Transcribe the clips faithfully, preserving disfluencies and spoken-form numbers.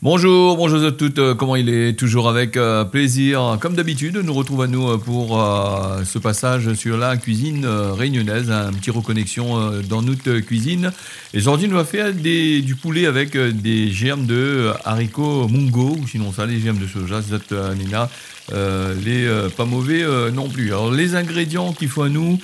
Bonjour, bonjour à toutes, euh, koman i lé ? Toujours avec, euh, plaisir, comme d'habitude, nou retrouv anou, euh, pour, euh, ce passage sur la cuisine, euh, réunionnaise, hein, un petit reconnexion, euh, dans notre cuisine. É zordi nou va fé dé, du poulet avec, euh, des germes de, euh, haricots mungo, ou sinon sa, les germes de soja, si zot, euh, néna, euh, lé, euh, pa mové, euh, non plus. Alors, les ingrédients qu'il faut à nous,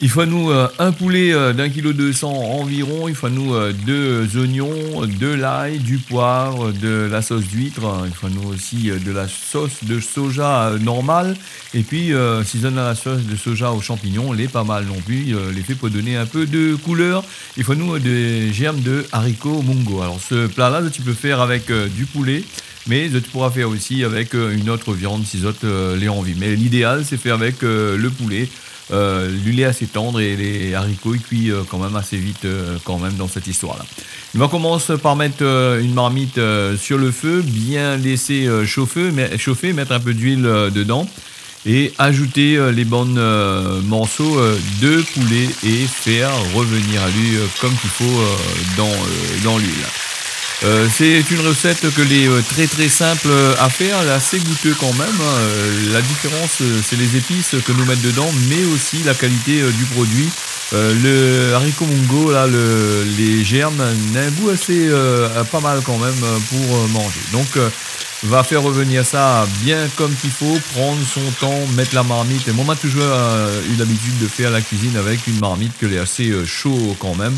il faut à nous, euh, un poulet, euh, d'un kilo deux cents environ, il faut à nous, euh, deux oignons, de l'ail, du poivre, de la sauce d'huître, hein, il faut à nous aussi, euh, de la sauce de soja, euh, normale, et puis, euh, si zot néna la sauce de soja aux champignons, lé pa mal non plus, euh, lé fé pour donner un peu de couleur, il faut à nous, euh, des germes de haricots mungo. Alors, ce plat-là, tu peux faire avec, euh, du poulet, mais tu pourras faire aussi avec, euh, une autre viande si zot, euh, lé anvi. Mais l'idéal, c'est faire avec, euh, le poulet. Euh, li lé assez tendre et les haricots, ils cuisent, euh, quand même assez vite, euh, quand même dans cette histoire-là. On va commencer par mettre, euh, une marmite, euh, sur le feu, bien laisser, euh, chauffer, mais, chauffer, mettre un peu d'huile, euh, dedans et ajouter, euh, les bann, euh, morceaux, euh, de poulet et faire revenir ali, euh, comme qu'il faut, euh, dans, euh, dans l'huile. Euh, c'est une recette que lé, euh, très, très simple, euh, à faire, elle est assez goûteux quand même, hein. Euh, la différence, euh, c'est les épices que nou mèt dedans, mais aussi la qualité, euh, du produit. Euh, le haricot mungo, là, le, les germes, néna un goût assez, euh, pas mal quand même, euh, pour, euh, manger. Donc, euh, va faire revenir ça bien comme qu'il faut, prendre son temps, mettre la marmite. Et moi, on a toujours, euh, eu l'habitude de faire la cuisine avec une marmite que lé assez, euh, chaud quand même.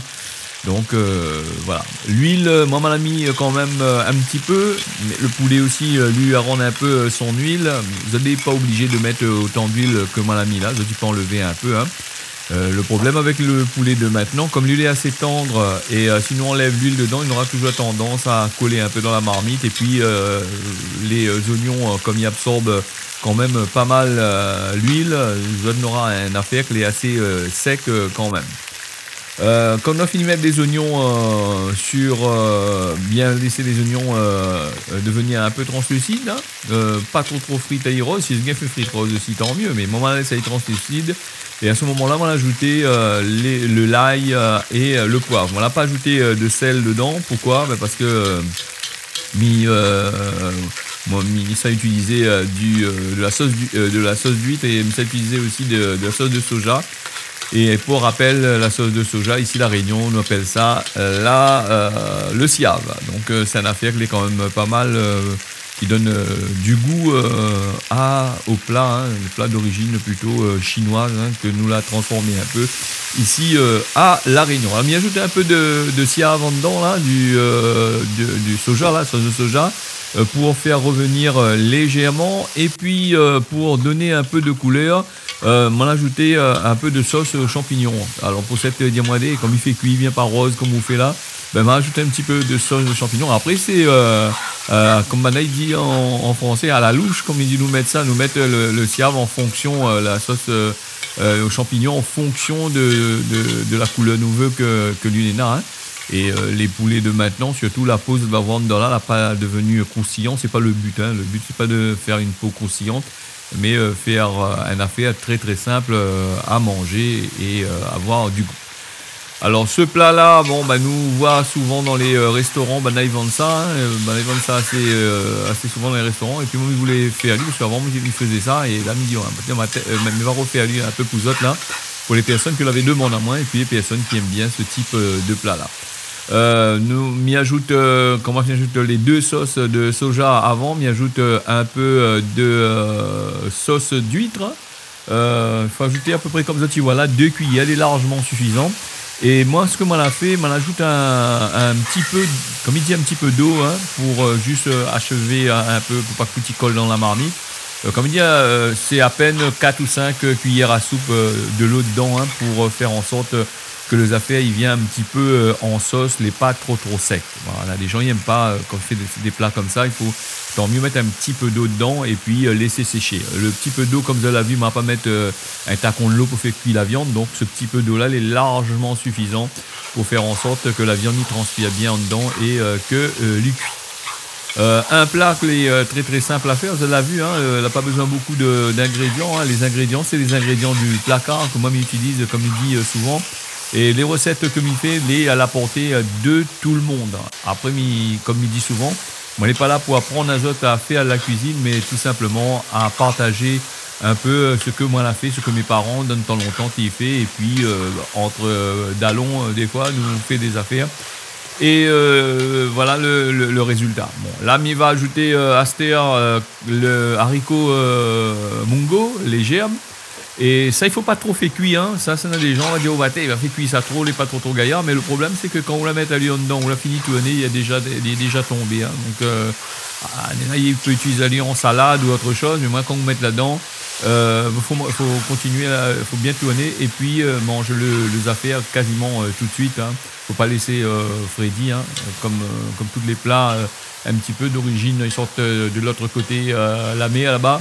Donc, euh, voilà. L'huile, euh, moin, ma la mi, euh, quand même, euh, un petit peu. Mais le poulet aussi, euh, li, i rann un peu, euh, son huile. Zot lé pa obligé de mettre, euh, autant d'huile que moin la mi là. Zot i pé enlever un peu, hein. Euh, le problème avec le poulet de maintenant, comme l'huile est assez tendre, euh, et, euh, si nou enlève l'huile dedans, il aura toujours tendance à coller un peu dans la marmite. Et puis, euh, les, euh, oignons, euh, comme ils absorbent quand même pas mal, euh, l'huile, euh, zot nora un afèr ki lé assez, euh, sec, euh, quand même. Euh, kan nou la fini mèt les oignons, euh, sur, euh, bien laisser les oignons, euh, euh, devenir un peu translucides, hein, euh, pa tro, tro frit ali roz, si zot i fé frit roz aussi, tant mieux, mais moin, ma lès ali translucide. Et à ce moment-là, moin la ajout, euh, les, le l'ail, euh, et, euh, le poivre. Moin la pa ajouté, euh, de sel dedans. Pourquoi ? Ben, parce que, euh, mi, euh, moin, mi, mi sa utiliser, euh, du, euh, de la sauce du, euh, de la sauce d'huître et mi sa utiliser aussi de, de la sauce de soja. Et pour rappel, la sauce de soja, ici La Réunion, on appelle ça, euh, la, euh, le siav. Donc, euh, c'est un afèr ki lé quand même pas mal, euh, qui donne, euh, du goût, euh, à, au plat, hein. Le plat d'origine plutôt, euh, chinoise, hein, que nou la transformé un peu ici, euh, à La Réunion. Alors, mi ajout un peu de, de siav an dedan, là, du, euh, de, du soja, là, sauce de soja, euh, pour faire revenir, euh, légèrement et puis, euh, pour donner un peu de couleur. Euh, moin la ajouté, euh, un peu de sauce aux champignons. Alors, pou sèt, euh, di amoin, dé, kom i fé kui, i vien pa roz kom ou fé la, ben, moin la ajout un petit peu de sauce de champignons. Après, c'est, euh, euh, comme banna i di en, en français, à la louche, comme i di, nou mèt sa, nou mèt, euh, le, le siav en fonction, euh, la sauce, euh, euh, aux champignons en fonction de, de, de la couleur nou vé que, que li néna, hein. Et, euh, les poulets de maintenant, surtout la po zot va voir dedan la, la pa devenu croustillant, c'est pas le but, hein. Le but, c'est pas de faire une peau croustillante, mais, euh, faire, euh, un afèr très, très simple, euh, à manger et, euh, avoir du goût. Alors, ce plat-là, bon, ben, nou voi souvent dans les, euh, restaurants, ben, la, i vann sa, hein, euh, ben, la, i vann sa assez, euh, assez souvent dans les restaurants. Et puis, moin, mi voulé fé ali, parce qu'avant, moin, mi fézé sa, et la, mi di, ouais, pétèt, euh, mi va refé ali un peu pou zot, là, pour les personnes qui l'avaient demandé à moi, et puis les personnes qui aiment bien ce type, euh, de plat-là. Euh, nou, mi ajout, euh, kan moin la fini ajout les deux sauces de soja avant, mi ajout, euh, un peu, euh, de, euh, sauce d'huître. Euh, faut ajouter à peu près comme zot i voi la, deux cuillères, lé largement suffisant. Et moin, ce que moin la fé, moin la ajout un, un petit peu, comme i di, un petit peu d'eau, hein, pour, euh, juste, euh, achever un, un peu, pour pas que tout i colle dans la marmite. Euh, comme i di, euh, c'est à peine quatre ou cinq cuillères à soupe, euh, de l'eau dedans, hein, pour, euh, faire en sorte, euh, ke lé zafèr i vien in ti pé, euh, an sos, lé pa tro, tro sèk. Voilà, na dé jan i èm pa, euh, kan i fé dé, dé pla konmsa, i fo tan myé mèt in ti pé dolo dedan épi, euh, lès séshé. Lo ti pé dolo, konm zot la vi, ma pa mèt, euh, in takon dolo pou fé kui la vyann. Donk, so ti pé dolo la, lé larjman sifizan pou fé an sort ke la vyann i transpir bien andan é, euh, ke, euh, li kui. Euh, in pla ke lé, euh, trè, trè sinp a fèr, zot la vi, in, euh, la pa bézoin bonpé de, d'ingrédian, in. Lé zingrédian, sé lé zingrédian du plakar ke moin mi itiliz, konm mi di, euh, souvan. É lé rosèt ke mi fé, lé a la porté, euh, de tout lo moun. Apré, mi, konm mi di souvan, Moin lé pa la pou aprann azot a fèr la kuizine, mé tou sinpleman a partaz in pé, euh, sak moin la fé, sak mé paran dann tan lontan té i fé, épi, euh, ant, euh, dalon, euh, défoi nou fé dé zafèr. É, euh, voila le, le, le rézilta. Bon, la mi va azout, euh, astèr, euh, le ariko, euh, mungo, lé zèrb. É sa i fo pa tro fé kui, in. Sa, sa na dé zan va dir, « Oh, ba, té, va fé kui sa tro, lé pa tro, tro gayar. » Mé le problèm sé ke kan ou la mèt ali andan, ou la fini tourné, li lé déza, li lé déza tonbé, in. Donk, euh, ah, néna i pé itiliz ali an salad ou ot shoz, mé moin, kan ou mèt ladan, euh, fo, fo kontinié, euh, fo bien tourné épi, euh, manz le, le zafèr kaziman, euh, tout suit, in. Fo pa lès, euh, frédi, in, kom, euh, kom tout lé pla, euh, in ti pé dorizine, i sort, euh, de lot koté, euh, la mèr laba.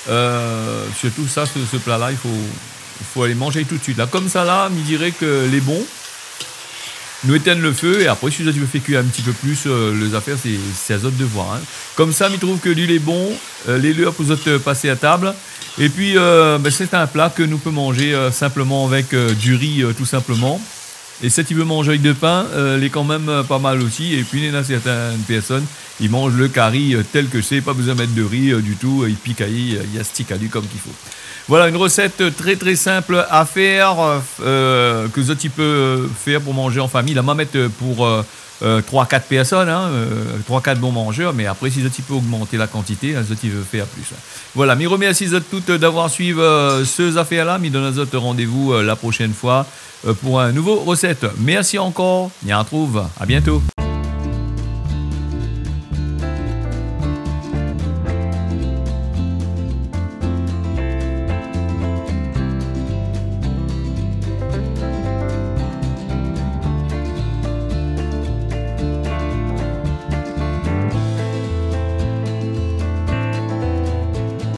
Euh, sirtou sa, se, se pla-la, i fo, i fo alé manz tout suit. La, komsa la, mi diré ke lé bon. Nou étinn le fé é apré, si zot i vé fé kui in ti pé plis, euh, le zafèr, sé, sé azot de voir, in. Komsa, mi trouv ke luil lé bon, euh, lé lèr pou zot, euh, pasé a tab. Épi, euh, bin, sé in pla ke nou pé manzé, euh, sinpleman avèk, euh, du ri, euh, tou sinpleman. É si zot i vé manz avèk de pin, euh, lé kan mèm, euh, pa mal osi. Épi, néna sèrtin pèrsone, i manz le kari, euh, tèl ke sé, pa bezoin mèt de ri, euh, ditou, euh, i pik ali, euh, i astik ali kom k'i fo. Voila, in rosèt trè, trè sinp a fèr, euh, ke zot i pé, euh, fèr pou manzé an famiy. La, ma mèt, euh, pou, euh, euh, troi, kat pèrsone, in, euh, troi, kat bon manzèr, mé apré, si zot i pé ogmant la kantité, in, zot i vé fèr plis, in. Voila, mi remèrsi zot tout, euh, d'avoir suiv, euh, se zafèr-la, mi donn azot randévou, euh, la proshèn foi, euh, pou in nouvo rosèt. Mèrsi ankor, ni artrouv, a bientôt.